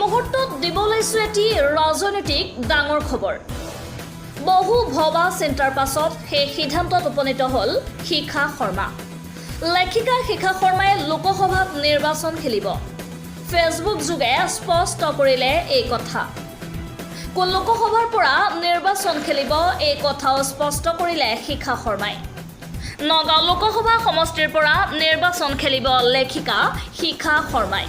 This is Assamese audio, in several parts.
মুহূৰ্তত দিব লৈছোঁ এটি ৰাজনৈতিক ডাঙৰ খবৰ। বহু ভবা চিন্তাৰ পাছত সেই সিদ্ধান্তত উপনীত হ'ল শিখা শৰ্মা। লেখিকা শিখা শৰ্মাই লোকসভাত নিৰ্বাচন খেলিব। ফেচবুক যোগে স্পষ্ট কৰিলে এই কথা। কোন লোকসভাৰ পৰা নিৰ্বাচন খেলিব, এই কথাও স্পষ্ট কৰিলে শিখা শৰ্মাই। নগাঁও লোকসভা সমষ্টিৰ পৰা নিৰ্বাচন খেলিব লেখিকা শিখা শৰ্মাই।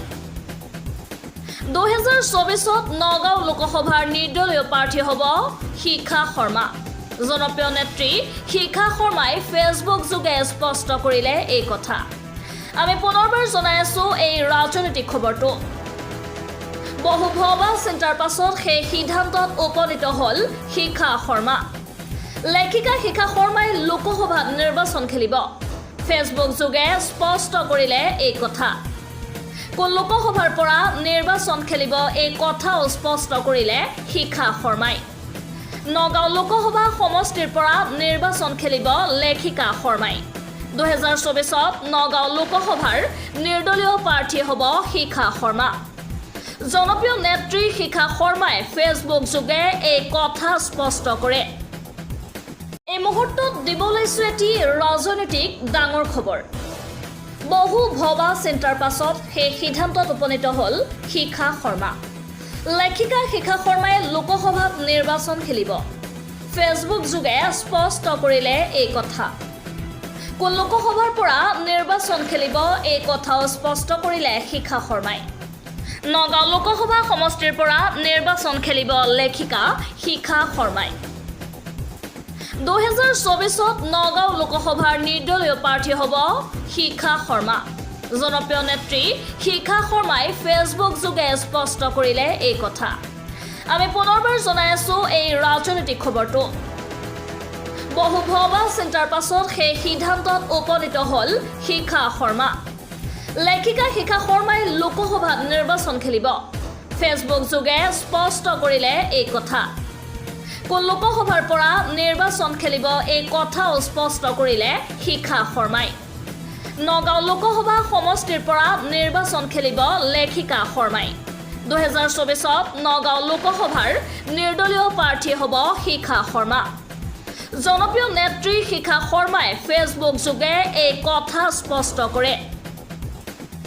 2024ত নগাঁও লোকসভাৰ নিৰ্দলীয় প্ৰাৰ্থী হ'ব শিখা শৰ্মা। জনপ্ৰিয় নেত্ৰী শিখা শৰ্মাই ফেচবুক যোগে স্পষ্ট কৰিলে এই কথা। আমি পুনৰবাৰ জনাই আছো এই ৰাজনৈতিক খবৰটো। বহু ভবা চিন্তাৰ পাছত সেই সিদ্ধান্তত উপনীত হ'ল শিখা শৰ্মা। লেখিকা শিখা শৰ্মাই লোকসভাত নিৰ্বাচন খেলিব। ফেচবুক যোগে স্পষ্ট কৰিলে এই কথা। কোন লোকসভাৰ পৰা নিৰ্বাচন খেলিব, এই কথাও স্পষ্ট কৰিলে শিখা শৰ্মাই। নগাঁও লোকসভা সমষ্টিৰ পৰা নিৰ্বাচন খেলিব লেখিকা শৰ্মাই। 2024ত নগাঁও লোকসভাৰ নিৰ্দলীয় প্ৰাৰ্থী হ'ব শিখা শৰ্মা। জনপ্ৰিয় নেত্ৰী শিখা শৰ্মাই ফেচবুক যোগে এই কথা স্পষ্ট কৰে। এই মুহূৰ্তত দিব লৈছোঁ এটি ৰাজনৈতিক ডাঙৰ খবৰ। বহু ভবা চিন্তাৰ পাছত সেই সিদ্ধান্তত উপনীত হ'ল শিখা শৰ্মা। লেখিকা শিখা শৰ্মাই লোকসভাত নিৰ্বাচন খেলিব। ফেচবুক যোগে স্পষ্ট কৰিলে এই কথা। কোন লোকসভাৰ পৰা নিৰ্বাচন খেলিব, এই কথাও স্পষ্ট কৰিলে শিখা শৰ্মাই। নগাঁও লোকসভা সমষ্টিৰ পৰা নিৰ্বাচন খেলিব লেখিকা শিখা শৰ্মাই। 2024ত নগাঁও লোকসভাৰ নিৰ্দলীয় প্ৰাৰ্থী হ'ব শিখা শৰ্মা। জনপ্ৰিয় নেত্ৰী শিখা শৰ্মাই ফেচবুক যোগে স্পষ্ট কৰিলে এই কথা। আমি পুনৰবাৰ জনাই আছো এই ৰাজনৈতিক খবৰটো। বহু ভবা চিন্তাৰ পাছত সেই সিদ্ধান্তত উপনীত হ'ল শিখা শৰ্মা। লেখিকা শিখা শৰ্মাই লোকসভাত নিৰ্বাচন খেলিব। ফেচবুক যোগে স্পষ্ট কৰিলে এই কথা। কোন লোকসভাৰ পৰা নিৰ্বাচন খেলিব, এই কথাও স্পষ্ট কৰিলে শিখা শৰ্মাই। নগাঁও লোকসভা সমষ্টিৰ পৰা নিৰ্বাচন খেলিব লেখিকা শৰ্মাই। 2024ত নগাঁও লোকসভাৰ নিৰ্দলীয় প্ৰাৰ্থী হ'ব শিখা শৰ্মা। জনপ্ৰিয় নেত্ৰী শিখা শৰ্মাই ফেচবুক যোগে এই কথা স্পষ্ট কৰে।